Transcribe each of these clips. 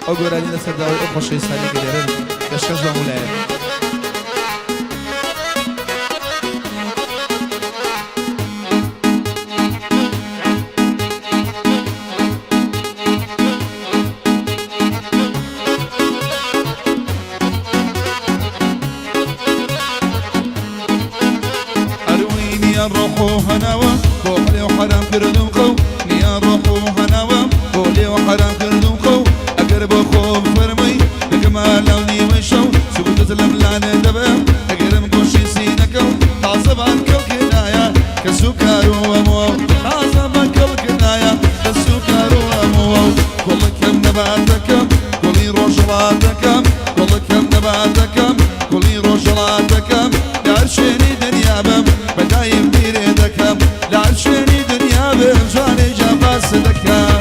ئەو گۆرانی لەسەر داوای ئەو خۆشەویستانەی کە لێرەن پێشکەش بە هەموو لایەک. ئەروی نییە ڕۆح و هەناوە بۆ لێو حەرام کردم خەو نییە ڕۆح و هەناوە بۆ لێو حەرام کردم خەو ئەگەر بۆ خۆم فەرمووی دەکەمە لاو نیوەی شەو سوودت لەم لانێ دەبم ئەگەرم گۆشی سینەکەو تازە بان کەڵکێ نایە کەس و کار و ئەموە تازە بان کەڵکێ نایە کەس و کار و ئەموە گوڵەکەم نەباتەکەم گوڵی ڕۆژهەڵاتەکەم گوڵەکەم نەباتەکەم گوڵی ڕۆژهەڵاتەکەم لە هەر شوێنی دنیا بم بە دایم بیرێ دەکەم لە هەر شوێنی دنیا بم جوانێ گیان باست دەکەم.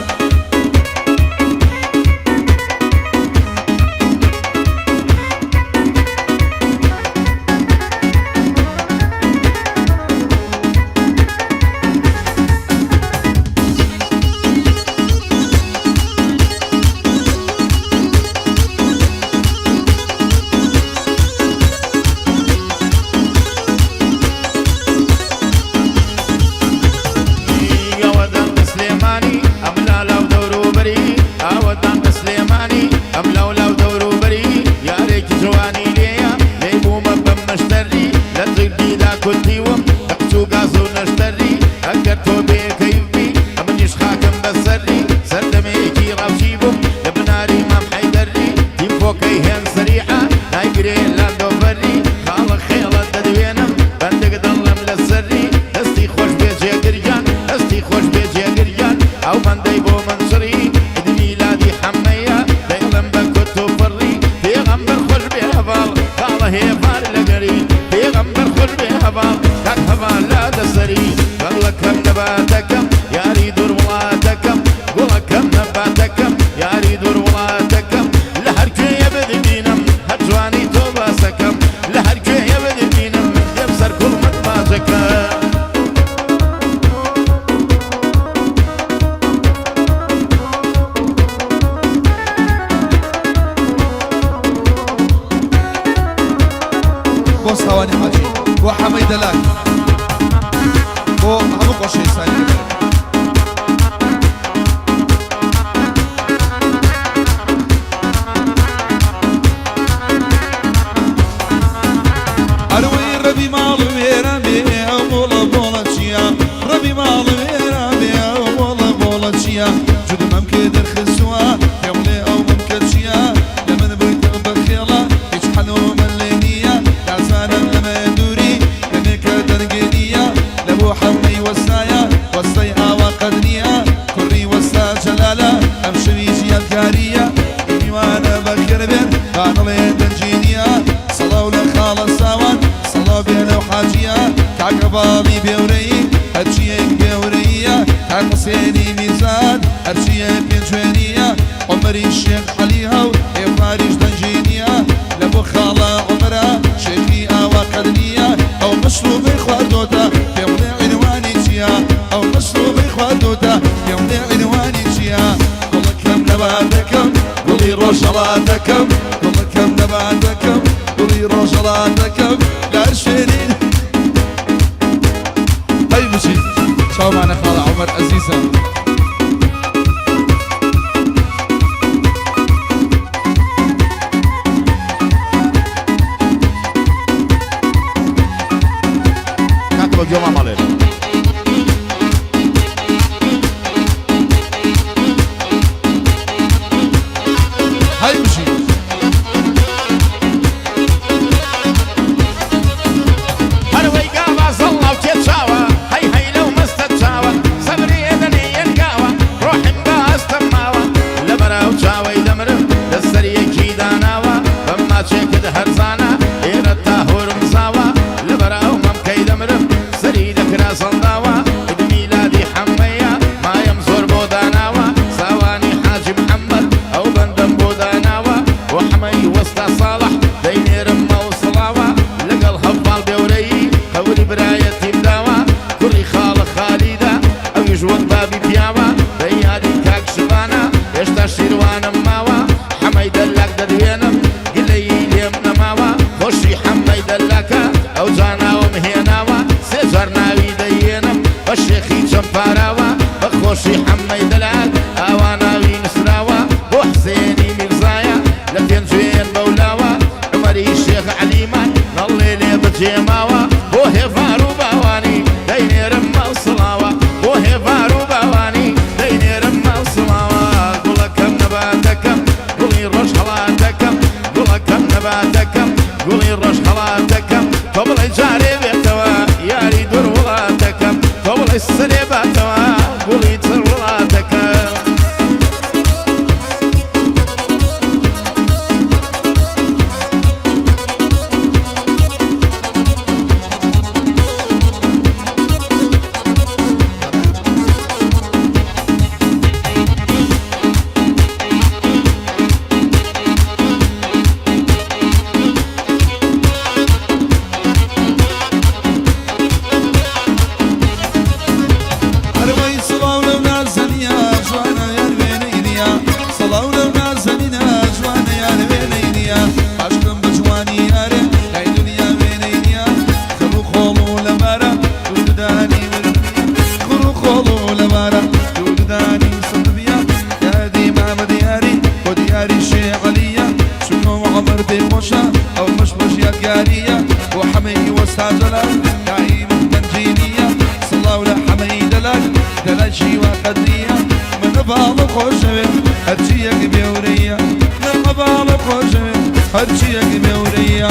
ئاوەدان بە سلێمانی ئەم لالا و دەوروبەری، ئاوەدان بە سلێمانی ئەم لاولا و دەوروبەری، یارێکی جوانی لێیە لێی بوومە بە مەشتەری، لە جلدیدا کوتیوم بە قچ و گاز و نەشتەری، ئەگەر تۆ بێ کەیف بی ئەمنیش خاکم بە سەری، سەردەمێکی ڕاوچی بووم لە بناری مام حەیدەری، تیمپۆکەی هێن سەریعە نایگرێ لاندۆڤەری، خاڵە خێڵە دەدوێنم بەندک دڵم لە سەری، دەستی خۆش بێ جێگر گیان دەستی خۆش بێ جێگر گیان، ئەو بەندەی بۆ من چڕی عید میلادی حەمەیە دەیڵێم بە کوت و پڕی، پێغەمبەر خۆش بێ هەڤاڵ خاڵە هێڤار لەگەری، پێغەمبەر خۆش بێ هەڤاڵ کاک هەڤال لا دەسەری، گوڵەکەم نەباتەکەم یاری دوور وڵاتەکەم، گوڵەکەم نەباتەکەم یاری دوور وڵاتەکەم، لە هەر کوێیە بتبینم هەر جوانی تۆ باسەکەم، لە هەر کوێیە بتبینم دێم سەر کوڵمت ماچەکەم. بۆ ساوانی حاجی، بۆ حەمەی دەلاک، بۆ هەموو خۆشەویستانی گەلەکەم. ئەروەی ڕەبی ماڵ وێران بێ ئەو بۆڵە بۆڵە چییە ڕەبی ماڵ وێران بێ ئەو بۆڵە بۆڵە چییە جودم مەمکێ دەرخستووە پێم بڵێ ئەو مەمکە چییە لە من بوویتە بە خێڵە هیچ حەل و مەلێ نییە نازانم لە من دووری دەمێکە دەنگێ نییە لە بۆ حەمەی وەستایە وەستای ئاوا قەت نییە کوڕی وەستا جەلالە ئەمشەویش یادگارییە میوانە بەخێر بێن با نەڵێن دەنگی نییە سڵاو لە خاڵە ساوان سڵاو بێ لەو حاجیە کاک هەڤاڵی بێورەیی هەرچیەک بێورەییە کاک حوسێنی میرزاد هەرچیەک پێنجوێنیە عومەری شێخ عەلی هەو ئێڤاریش دەنگی نییە لە بۆ خاڵە عومەرە شێخی ئاوا قەت نییە ئەو مەشروبەی خواردۆتە پێم بڵێ عینوانی چییە ئەو مەشروبەی خواردۆتە پێم بڵێ عینوانی چییە گوڵەکەم نەباتەکەم گوڵی ڕۆژهەڵاتەکەم گوڵەکەم نەباتەکەم گوڵی ڕۆژهەڵاتەکەم لە هەر شوێنی هەی بژی چاومانە خاڵە عومەر ئەزیزم. کاکە بە گوێما مەڵێ. هەی بژی. هەر وەی گاوا زەڵ ناو کێ چاوە هەی هەی لەو مەستە چاوە سەبری ئێدەنێ یەن. دەڵێ سەرێ باتەوە گوڵی تر وڵاتەکەم. هەروەی سڵاو لەو نازەنیە جوانە یار وێنەی نییە، سڵاو لەو نازەنینە جوانە یار وێنەی نییە، عاشقم بە جوانی یارێ لای دنیا وێنەی نییە، خڕ و خۆڵ و لەبارە دوو ددانی ورد نییە، خڕ و خۆڵ و لەبارە دوو ددانی سەد بیە، یادی مامە دیاری بۆ دیاری شێ عەلیە، چونکە عومر پێی خۆشە ئەو مشمش یادگاریە، بۆ حەمەی وەستا جەلال دایمم گەنجینیە، سڵاو لە حەمەی دەلاک دەلاکی وا قەت نییە، من هەڤاڵم خۆشەوێ هەرچییەک بێورەیە، من هەڤاڵم خۆشەوێ هەرچییەک بێورەیە،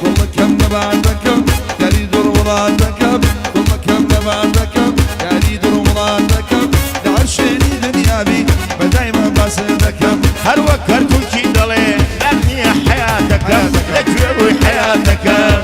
گوڵەکەم نەباتەکەم یاری دوور وڵاتەکەم، گوڵەکەم نەباتەکەم یاری دوور وڵاتەکەم، لە هەر شوێنی دنیابی بە دایمە باست دەکەم. هەر وەک کەرکوکی دەڵێ لات نییە حەیاتەکەم، لە کوێ بووی حەیاتەکەم؟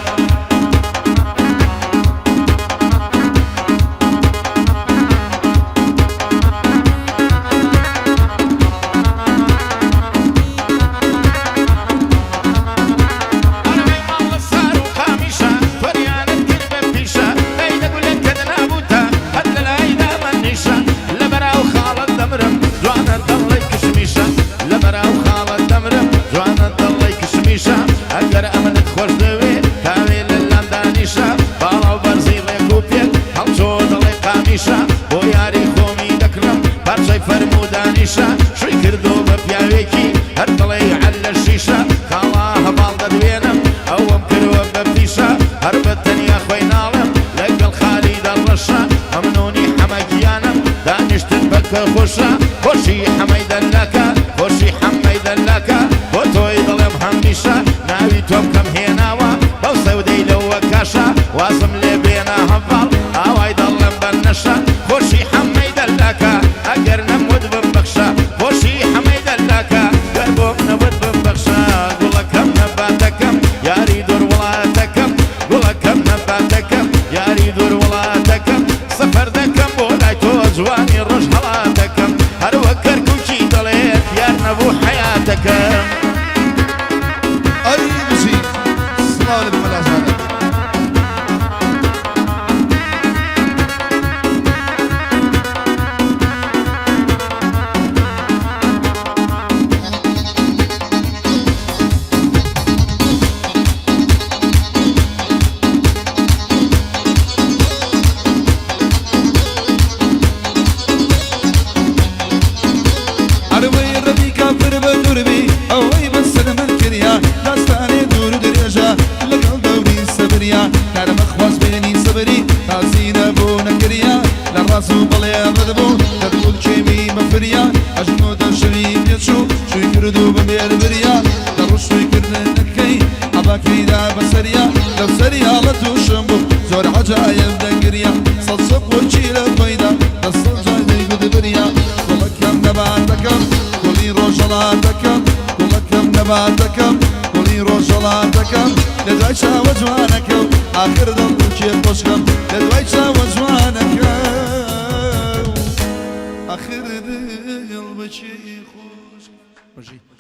ئەرێ ماڵ لە سار و قامیشە، تۆریانت کرد بە پیشە، ئەی دە گولە کەت نابووتە، هەر لە لای دامەنیشە، لە بەراو خاڵت دەمرم، جوانە دەڵێی کشمیشە، لە بەراو خاڵت دەمرم، جوانە دەڵێی کشمیشە، ئەگەر ئەمنت خۆش دەوێ، تاوێ لە لام دانیشە، باڵا و بەرزی ڕێک و پێک، هەڵچۆ دەڵێی قامیشە، بۆ یاری خۆمی دەکڕم، پارچەی فەرموو دانیشە، شووی کردۆ بە پیاوێکی، هەر دەڵێی عەلە شیشە، خاڵە هەڤاڵ دەدوێنم، ئەوەم کردوە بە پیشە، هەر بە تەنیا خۆی ناڵێم، لەگەڵ خالیدە ڕەشە، مەمنونی حەمە گیانم، دانیشتن بە کە خۆشە، خۆشی حەمەی دەلاکە، خۆشی حەمەی دەلاکە، بۆ تۆی دەڵێم هەمیشە، ناوی تۆم کەم هێناوە، بەو سەودەی لەوە کاشە، وازم لێ بێنە هەڤاڵ، ئاوای دەڵێم بە نەشە، خۆشی حەمەی دەلاکە، ئەگەر نەموت بمبەخشە، خۆشی حەمەی دەلاکە، گەر بۆم نەوت بمبەخشە، گوڵەکەم نەباتەکەم، یاری دوور وڵاتەکەم، گوڵەکەم نەباتەکەم، یاری دوور وڵاتەکەم، سەفەر دەکەم بۆ لای تۆ جوانی ڕۆژهەڵاتەکەم، هەر وەک کەرکوکی دەڵێت یار نەبوو حەیاتەکەم. ئەی بژی سڵاو لە مەلا جانە. ئەروەی ڕەبی کافر بە دووربی ئەوەی بەسەر من کریا، داستانێ دوور و درێژە لەگەڵ دەوری سەبریا، کارمە خواست بێنی سەبری تازی نەبوو نەکریا، لە ڕاز و بەڵێ ڕەت بوو دەتگوت کێمی بەفریا، ئەژنۆ دەشوی پێچوو شووی کرد و بە مێر بریا، لە ڕوو شووی کردن نەکەی عەباکەیدا بەسەریا، لەو سەریاڵە تووشم بوو زۆر عەجایب دەگریا، سەد سەپۆکی لە خۆیدا دەسەد جار دەیگوت بریا، گوڵەکەم نەباتەکەم گوڵی ڕۆژهەڵاتەکەم، گوڵەکەم نەباتەکەم گوڵی ڕۆژهەڵاتەکەم، لە دوای چاوە جوانەکەم ئاخر دڵ کێ خۆشکەم، لە دوای چاوە جوانەکەم ئاخر دڵ بچێ خۆش. بژی.